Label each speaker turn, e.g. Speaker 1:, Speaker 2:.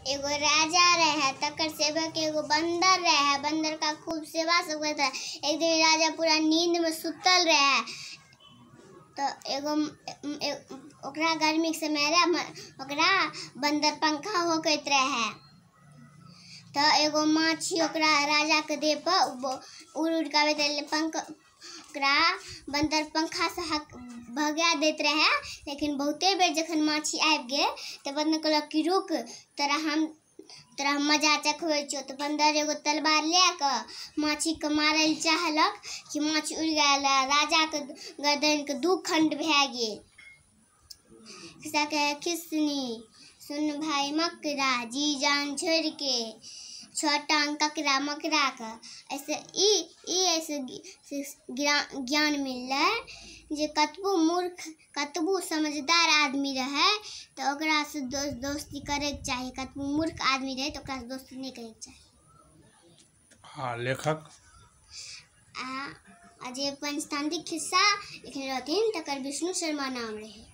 Speaker 1: एगो राजा रहे, तकर सेवक एगो बंदर रहे। बंदर का खूब सेवा सब करता रहे। एक दिन राजा पूरा नींद में सुतल रहे, तो एगो ओकरा गर्मी के समय रहे, ओकरा बंदर पंखा होकैत रहे। तो एगो माछी ओकरा राजा के देह पर उड़ उड़ के आबैत रहे। पंख ओकरा बंदर पंखा से हक भगा दैत रहे, लेकिन बहुते बेर जखन माछी आबि गेल तऽ बंदर कहलक कि रुक, तोरा हम मजा चखबै छियौ। तऽ बंदर एगो तलवार लए कऽ माछीके मारै लए चाहलक कि माछी उड़ि गेल आ राजाके गर्दनके दू खण्ड भए गेल। खिस्सा कहे खिसनी सुन भाई मकरा, जी जान छोड़ि के छह टांग ककरा मकरा के। ऐसे ई ई ऐसे ज्ञान मिललै जे कतबो मूर्ख, कतबो समझदार आदमी रहै तऽ ओकरासँ दोस्ती करैके चाही। कतबो मूर्ख आदमी रहै तऽ ओकरासँ दोस्ती नहि करैके चाही।
Speaker 2: हाँ, लेखक?
Speaker 1: आ जे पंचतांत्रिक खिस्सा लिखने रहथिन तकर विष्णु शर्मा नाम रहै।